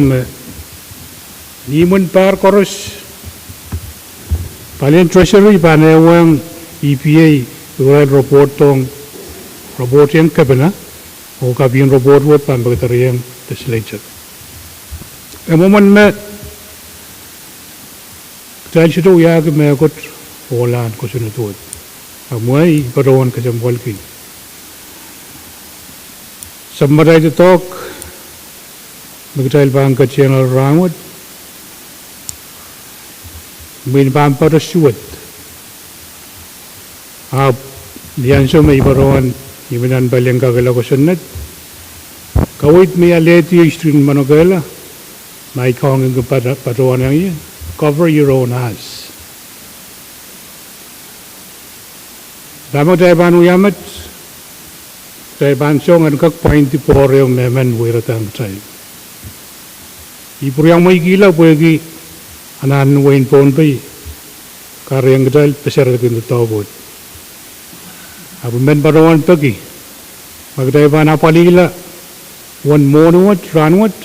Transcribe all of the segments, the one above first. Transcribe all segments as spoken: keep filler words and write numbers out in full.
me ni imwin pahr koaros, palien Treasury pahn ehuong E P A irail report ong, report ong kepina, oh kapin report wet pahn pekedereiong legislature. E mwomwen me kitail sohte wiahki mehkot ohlahn kosonned wet. Ahpw mwehi patohwan kesempwalki. Sapwmatail doadoahk me kitail pahn ketieng loale rahnwet, mwein pahn patohwan suwed. Ahpw ni ansou me I patohwan imwin nan palien kakehla kosonned, kaweid me I alehdi istrien manokehla, ma I kaunginki patohwan ong ie, cover your own ass. Dahme kitail pahn wia met, kitail pahn song en kak pwaindi pwoare mehmen weiradahr kitail. I pwuriamweikihla pwehki anahn wehin Pohnpei kahrehiong kitail pesereki doadoahk wet. Ahpw I men patohwan peki ma kitail pahn apwalihla uwen mwohni wet rahnwet,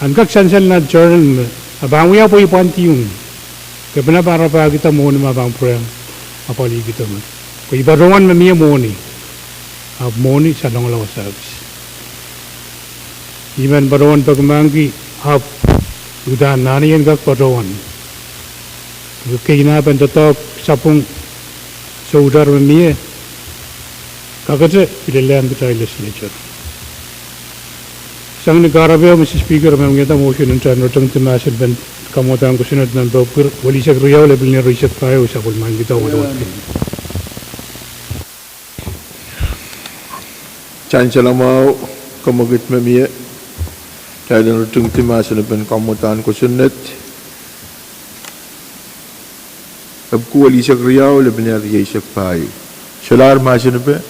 en kak sansal nan journal me, a pahn wia pweipwand ieu, kepina pahn rapahkihda mwohni me pahn pwurehng apwalihkihda met. Pwe I patohwan me mie mwohni, ahpw mwohni salongala wasa kis. I men patohwan peki mahkki, ahpw uhdahn nahn en kak patohwan keinahpen doadoahk sapwung soutar me mie kakete pil lelehng kitail legislature. Sang ni kahrepe, Mister Speaker, I men wiahda motion en kitail ritingdi mahsen en pahn kamwadahn kosonned nan pwuhk welisek riau, lepin eisek pahieu, sapwellimanikihda wadawad keieu. Sansal mwahu, kamwekid me mie, kitail en ritingdi mahsen en pahn kamwadahn kosonned epwiki welisek riau, lepin eisek pahieu. Solahr mahsen en pahn,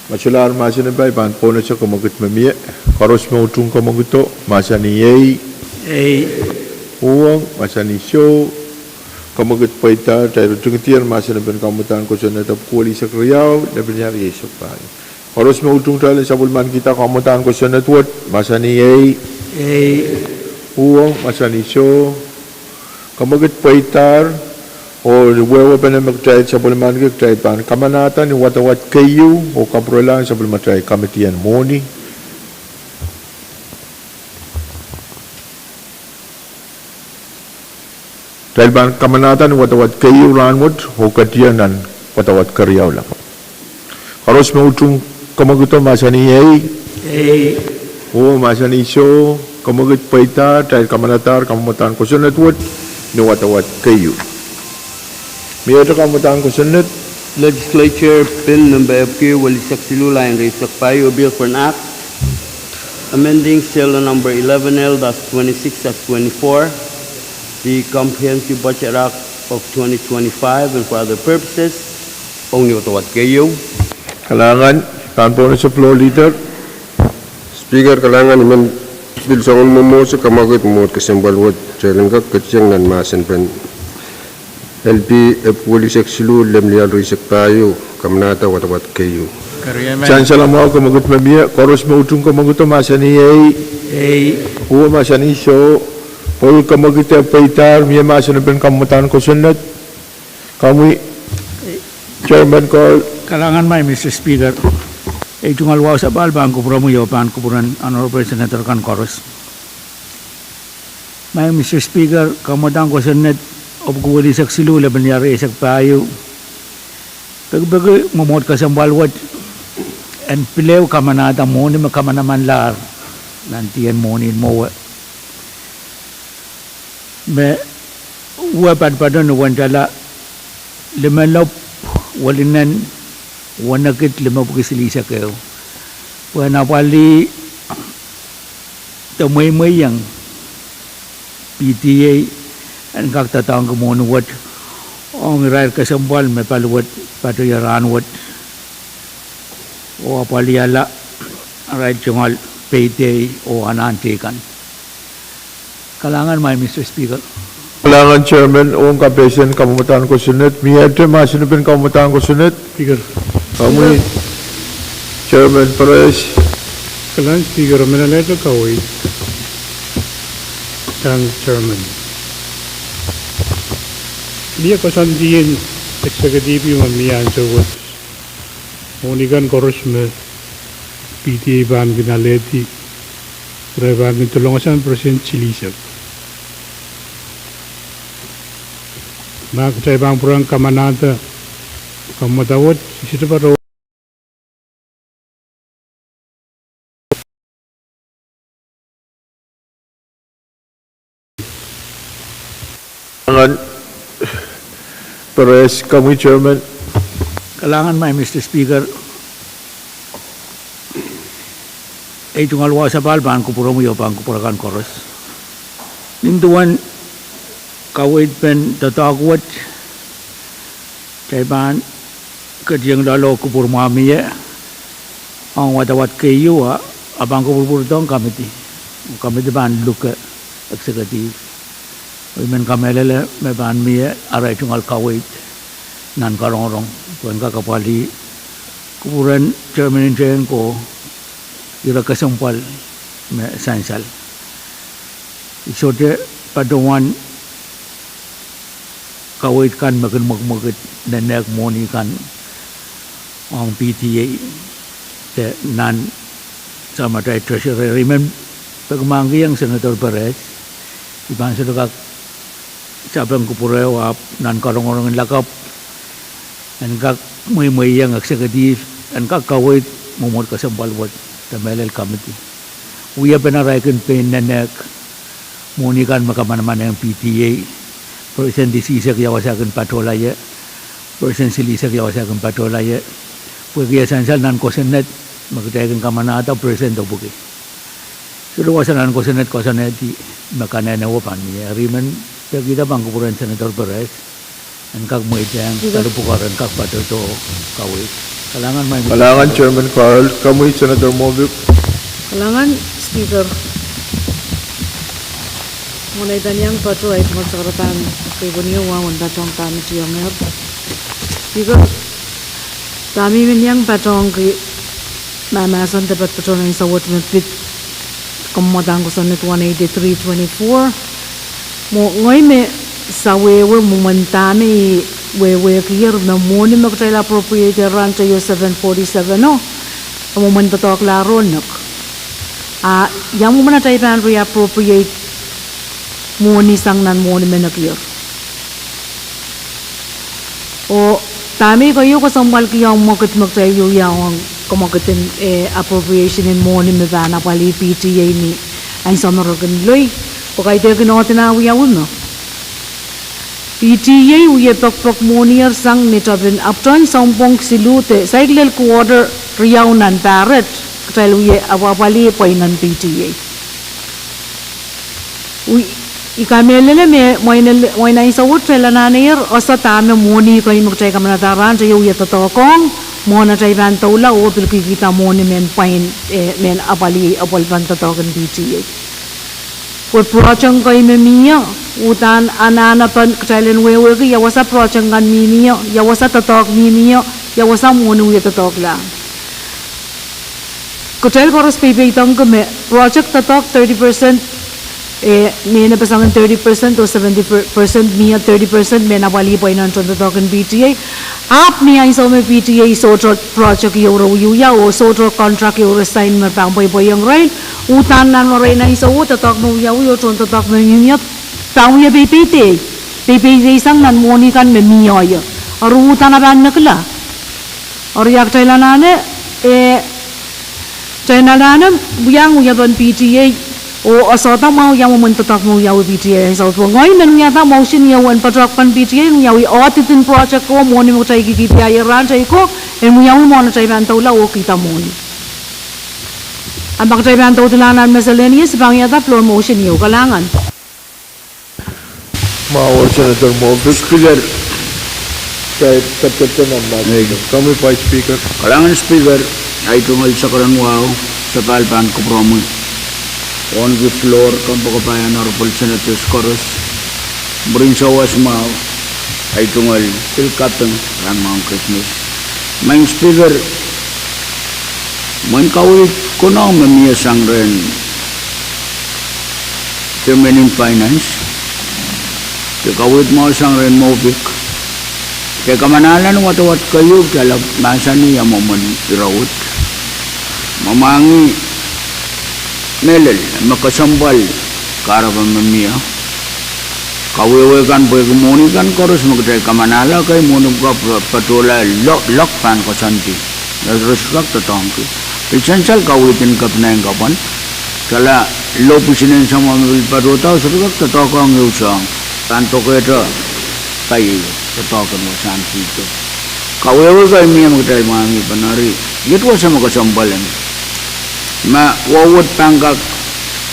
ma solahr mahsen en pahn, I pahn pohnese kamwekid me mie. Koaros me utung kamwekido, mahsanih ei. Uhwong, mahsanih soh. Kamwekid pweidahr, kitail ritingdier mahsen en pahn kamwadahn kosonned epwiki welisek riau, lepin eisek pahieu. Koaros me utung, kitail en sapwellimanikihda kamwadahn kosonned wet, mahsanih ei. Uhwong, mahsanih soh. Kamwekid pweidahr, oh wehwehpene me kitail sapwellimaniki, kitail pahn kamanahda ni wadawad keieu oh kapwurelahng sapwellimatail committee en mwohni. Kitail pahn kamanahda ni wadawad keieu rahnwet oh ketieng nan wadawad keriau lap. Koaros me utung kamwekido, mahsanih ei. Uhwong, mahsanih soh. Kamwekid pweidahr, kitail kamanadahr kamwadahn kosonned wet ni wadawad keieu. Miehte kamwadahn kosonned. Legislature Bill number epwiki welisek siluh, lain rieisek pahieu, a bill for an act amending serial number eleven L dash twenty-six dash twenty-four, the Comprehensive Budget Act of twenty twenty-five and for other purposes. Ong ni wadawad keieu. Kalahngan, pahn pohnese Floor Leader. Speaker, kalahngan, I men pil soangen mwomwohdiso kamwekid mwohd kesempwal wet, kitail en kak ketieng nan mahsen en pahn L P epwiki welisek siluh, lepin eisek pahieu, kamanahda wadawad keieu. Sansal mwahu, kamwekid me mie, koaros me utung kamwekido, mahsanih ei. Uhwong, mahsanih soh. Pwe kamwekid e pweidahr, mie mahsen en pahn kamwadahn kosonned. Komwi, Chairman Cole. Kalahngan maing Mister Speaker. Ei tungoal wahu sapahl pahn kupwuromwi oh pahn kupwuren Honorable Senator kan koaros. Maing Mister Speaker, kamwadahn kosonned epwiki welisek siluh, lepin rieisek pahieu, pekipeki mwomwohd kesempwal wet en pil ehu kamanahda mwohni me kamanamanlahr nan dien mwohni en mwowe, me uwe patpato ni wendala limelopw, welinen, wenekid, limepwiki silihsek ehu, pwehn apwalih de mweimweiong P T A en kak doadoahngki mwohni wet ong irair kesempwal me paliwet patohier rahnwet oh apwalihala arail tungoal payday oh anahn teikan. Kalahngan maing Mister Speaker. Kalahngan Chairman, ong kapehsen kamwadahn kosonned, miehte mahsen en pahn kamwadahn kosonned. Speaker. Komwi. Chairman Perez. Kalahngan Speaker, me nalehte kaweid sang Chairman. Mie koasoandi en executive me mie ansou wet. Mwohni kan koaros me P T A pahn kin alehdi, re pahn kin tolongehsang percent silihsek. Ma kitail pahn pwurehng kamanahda, kamwadawet, I sohte patohwan Kalahngan Perez, komwi Chairman. Kalahngan, Mister Speaker. Ei tungoal wasapahl pahn kupwuromwi oh pahn kupwur akan koaros. Nin duwen kaweid pen doadoahk wet, kitail pahn ketieng loale oh kupwur mwahu mie ong wadawad keieu, a pahn kupwurpwurdohng committee. Committee pahn luke executive. Oh I men kamehlele me pahn mie arail tungoal kaweid nan karongorong pwehn kak apwalih kupwuren Chairman en Teienko ire kesempwal me sansal. I sohte patohwan kaweid kan me kin mwekimwekid nennehk mwohni kan ong P T A de nan samatail Treasurer. I men peki mahkikihong Senator Perez, I pahn sohte kak sapeng kupwure ahpw nan karongorong en lakapw en kak mweimweihong executive en kak kaweid mwomwohd kesempwal wet de mehlel committee. Wiepen arail kin pein nennehk mwohni kan me kamanamanehng P T A, percent isihsek ia wasa kin patohlaie, percent silihsek ia wasa kin patohlaie. Pwehki e sansal nan kosonned me kitail kin kamanahda percent epwiki. Sohte wasa nan kosonned koasoanehdi me kanehne o pahn mie. Eri I men pekihda pahn kupwuren Senator Perez en kak mweidehng Speaker. Kalahngan Chairman Carl, komwi Senator Moavik. Kalahngan Speaker. Mwohn ei pahn iang patoh, ei tungoal sakaradahn keipweni o wahu en patohng dahme tiengehr. Speaker, dahme I men iang patohngki mahmahsen de patopato en ansou wet me pid kamwadang kosonned one eighty-three twenty-four. Mwo ngehi me sawehwe mwomwen dahme I wehwehkier me mwohni me kitail appropriate rahn teio seven forty-seven o, mwomwen doadoahk lahr oh nek. A ia mwomwen atail pahn re-appropriate mwohni sang nan mwohni me nekier. Oh dahme I keieu kesempwalki ong mwekid me kitail wiewia ong kamwekid en, eh, appropriation en mwohni me pahn apwalih P T A ni ansou me re kin loi, pwe kaidehkin ohdi nah wiawi me P T A wie pekpek mwohnier sang ni tapin October sounpwong siluh de saikinte quarter riau nan pahr et, kitail wie apwalih pweinen P T A. I kamehlele me mwein ansou wet kitail anahnehier ese dahme mwohni kei me kitail kamanada rahn teio wie doadoahk ong, mwohn atail pahn doula oh pil kihkihda mwohni mehn pwein, eh, mehn apwalih apwalih pahn doadoahk en P T A. Pwe project kei me mie, uhdahn anahnepen kitail en wehwehki ia wasa project kan mihmi o, ia wasa doadoahk mihmi o, ia wasa mwohni wie doadoahk lahng. Kitail koaros peipeidohngki me project doadoahk thirty percent, eh, mehn e pasang en thirty percent oh seventy percent mie, thirty percent mehn apwalih pweinen tohndoadoahk en P T A. Ahpw ni ansou me P T A sohte project ieu re wiewia oh sohte contract ieu re sign me pahn pweipweiong irail, uhdahn nan mwohn ansou wet doadoahk me wiawi oh tohndoadoahk me mihmi o pahn wie peipeidei, peipeidei sang nan mwohni kan me mie ie. Eri uhdahn e pahn nekila. Eri ia kitail anahne, eh, kitail anahne wiahiong wiepen P T A oh esehda mwahu ia mwomwen doadoahk me wiawi P T A ansou wet. Pwe ngehi men wiahda motion ieu en patohkpen P T A en wiawi audit en project ko, mwohni me kitail kihkihdier rahn teiko, en wiawi mwohn atail pahn doula oh kihda mwohni. A ma kitail pahn doudilahng nan miscellaneous, I pahn wiahda floor motion ieu. Kalahngan. Mwahu Senator Moavik. Speaker, kitail teptepte nan mwahu. Komwi Vice Speaker. Kalahngan Speaker, ei tungoal sakaradahn wahu, sapahl pahn kupwuromwi. Ohnki floor, kompoakepahi, Honorable Senators koaros. Mwurin sawas mwahu, ei tungoal pil kaping rahn mwahu en Krismas. Maing Speaker, Mwein kaweid konehng me mie sang rehn Chairman en Finance, de kaweid mwahu sang rehn Mopik, de kamanahla ni wadawad keieu, de ahla mahsanih ia mwomwen ire wet. Mwamwahngi mehlel me kesempwal kahrepe me mie. Kawehwe kan pwehki mwohni kan koaros me kitail kamanahla, kei mwohni pwuka patohla, lock, lock pahn koasoandi. Re sohte kak doadoahngki. Pil sansal kaweid en kepina en kapwan. Kala low position en samwa me pil patohda, sohte kak doadoahk ong ehu soahng. Pahn dokehte kaiei, doadoahk en wasahn video. Kawehwe kei mie me kitail mwahngih pahn eri. Iet wasa me kesempwal en. Ma wawed pahn kak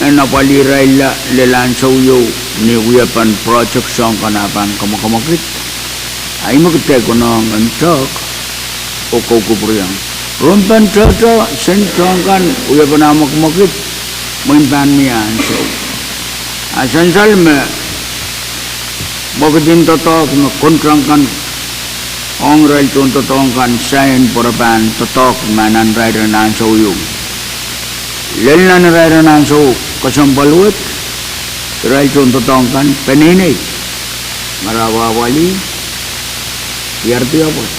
en apwalih irail lel ansou ieu ni wiepen project soahng kan a pahn kamwakamwakid. Ahi me kitail konehng en tehk oh kaukapwuriong. Rompon tohto, sen soahng kan wiepen a mwakimwakid, mwein pahn mie ansou. A sansal me mwekid en doadoahk me contract kan ong irail tohndoadoahk kan sain pwe re pahn doadoahk ma nan irail ren ansou ieu. Lel nan irail ren ansou kesempwal wet, irail tohndoadoahk kan peneinei. Ngarahwahwalih, diar diapwet.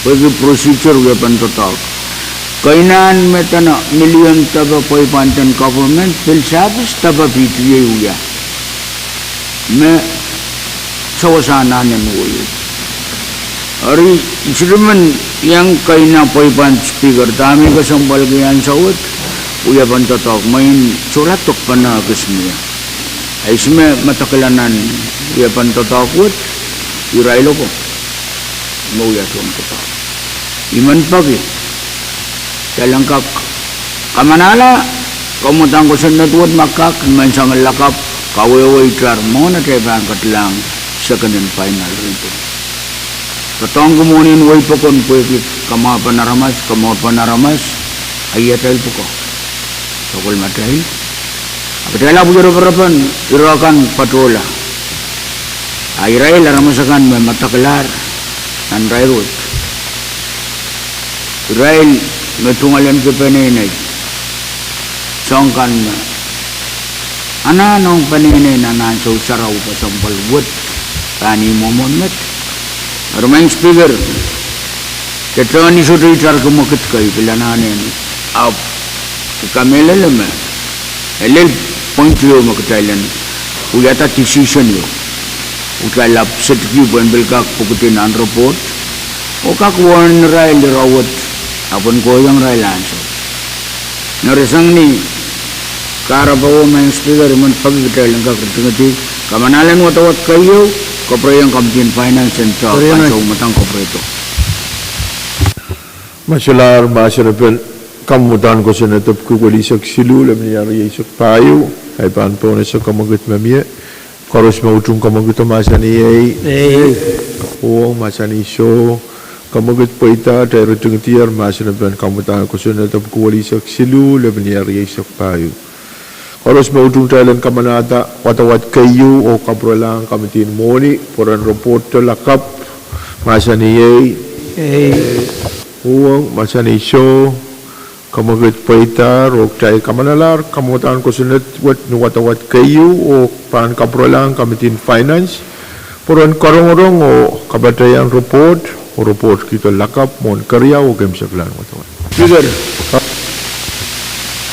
Pwehki procedure wiepen doadoahk. Keinahn me dene million depe pweipwand en government, pil service depe P T A wia. Me sewese anahn en wehio. Eri, I sohte men iang keina pweipwand Speaker, dahme I kesempwalki ansou wet, wiepen doadoahk, mwein sohla dokpene ekis mie. Eis me medekila nan wiepen doadoahk wet, irail oko me wia tohndoadoahk. I men peki, kitail en kak kamanahla, kamwadahn kosonned wet ma kak, I men sang lakapw, kawehwe itar mwohn atail pahn kedlahng second and final reading. Doadoahngki mwohni en wehi pokon pwehki kamwahupen aramas, kamwahupen aramas, a iei atail pwukoa. Sapwellimatail. A kitail ahpw wia reperepen ire kan patohla. A irail aramas akan me medekilahr nan irail wet. Irail me tungoal en ki peneinei. Soahng kan me anahn ong peneinei nan ansou sarawi kesempwal wet, pahn ih mwomwen met. Eri Madam Speaker, de tehn I sohte itarki mwekid kei pil anahne, ahpw I kamehlele me e lel point ieu me kitail en wiahda decision ieu. Kitail ahpw setki pwehn pil kak pwukidi nan report, oh kak warn irail ire wet, ahpw en kohiong irail ansou. Eri sang ni kahrepe, Madam Speaker, I men peki kitail en kak ritingidi kamanahla en wadawad keieu, kapwurehiong Committee en Finance en tehk ansou me dang kapwurehdo. Ma solahr mahsen en kamwadahn kosonned epwiki welisek siluh, lepeni rieisek pahieu, ahi pahn pohnese kamwekid me mie. Koaros me utung kamwekido mahsanih ei. Uhwong mahsanih soh. Kamwekid pweida, kitail ritingdier mahsen en kamwadahn kosonned epwiki welisek siluh, lepeni rieisek pahieu. Koaros me utung kitail en kamanahda wadawad keieu oh kapwurelahng Committee en Mwohni pwe ren report lakapw, mahsanih ei. Uhwong mahsanih soh. Kamwekid pweida, oh kitail kamanalahr kamwadahn kosonned wet ni wadawad keieu oh pahn kapwurelahng Committee en Finance pwe ren karongorong oh kapatahieng report, oh report kihdo lakapw mwohn keriau oh keimwseklahn wadawad. Speaker.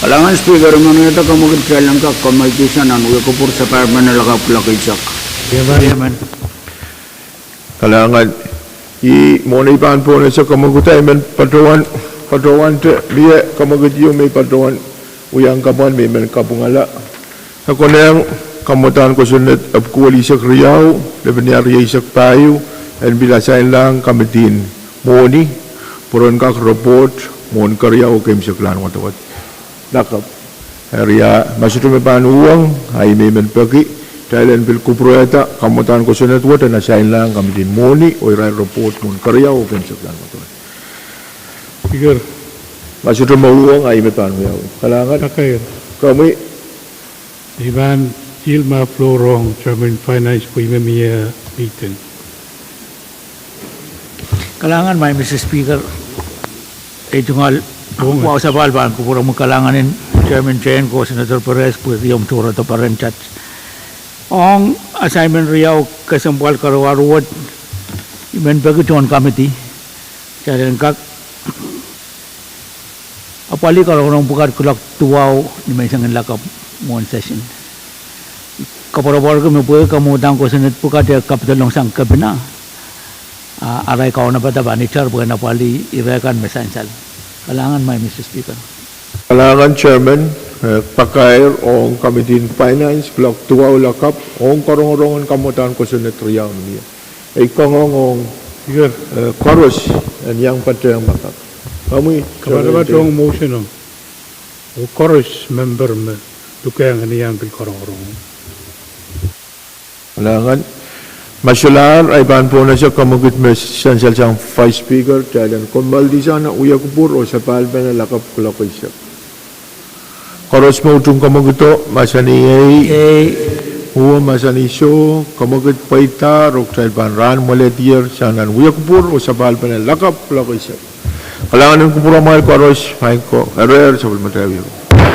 Kalahngan Speaker, I men wiahda kamwekid kitail en kak kommoaldi sang nan wia kupwur sakarmen lakapw kuloak eisek. Kalahngan. Ih mwohn ei pahn pohnese kamwekid, I men patohwan, patohwante mie kamwekid ieu me I patohwan wiahiong kapw me I men kapwungala. E konehng kamwadahn kosonned epwiki welisek riau, lepeni rieisek pahieu, en pil asainlahng Committee en Mwohni pwe ren kak report mwohn keriau oh keimwseklahn wadawad lakapw. Eri a ma sohte me pahn uhwong, ahi me I men peki kitail en pil kupwurehda kamwadahn kosonned wet en asainlahng Committee en Mwohni oh irail report mwohn keriau oh keimwseklahn wadawad. Ma sohte me uhwong, ahi me pahn wiawi. Kalahngan. Komwi. I pahn yield my floor rong Chairman Finance pwe I men mie mihting. Kalahngan, Madam Speaker. E tungoal Wahu sapahl pahn kupwuromwi, kalahngan en Chairman Tein, Coordinator Perez pwehki omw tohrohr peren tat. Ong assignment riau, kesempwal karuwaru wet, I men peki tohn committee, kitail en kak apwalih karongorong pwukat kuloak duwau ni menseng en lakapw mwohn session. Koapworopworki me pwehki kamwadang kosonned pwukat e kapidolong sang kepina, a arail kaunopada pahn itar pwehn apwalih irail kan me sansal. Kalahngan, Madam Speaker. Kalahngan Chairman, eh, pakair ong committee en Finance kuloak duwau lakapw ong karongorong en kamwadang kosonned riau me mie. Ei, kangoang ong, eh, koaros en iang patehng me kak. Komwi, kapatapat ong motion o, oh koaros member me lukehng en iang pil karongorong. Kalahngan. Ma solahr, I pahn pohnese kamwekid me sansalsang Vice Speaker, kitail en kommoaldi sang nan wia kupwur oh sapahlpene lakapw kuloak eisek. Koaros me utung kamwekido, mahsanih ei. Ei. Uwe mahsanih soh, kamwekid pweidahr oh kitail pahn rahn mweledier sang nan wia kupwur oh sapahlpene lakapw kuloak eisek. Kalahngan en kupwuromwail koaros, maing ko, erehr sapwellimatail wia kupwur.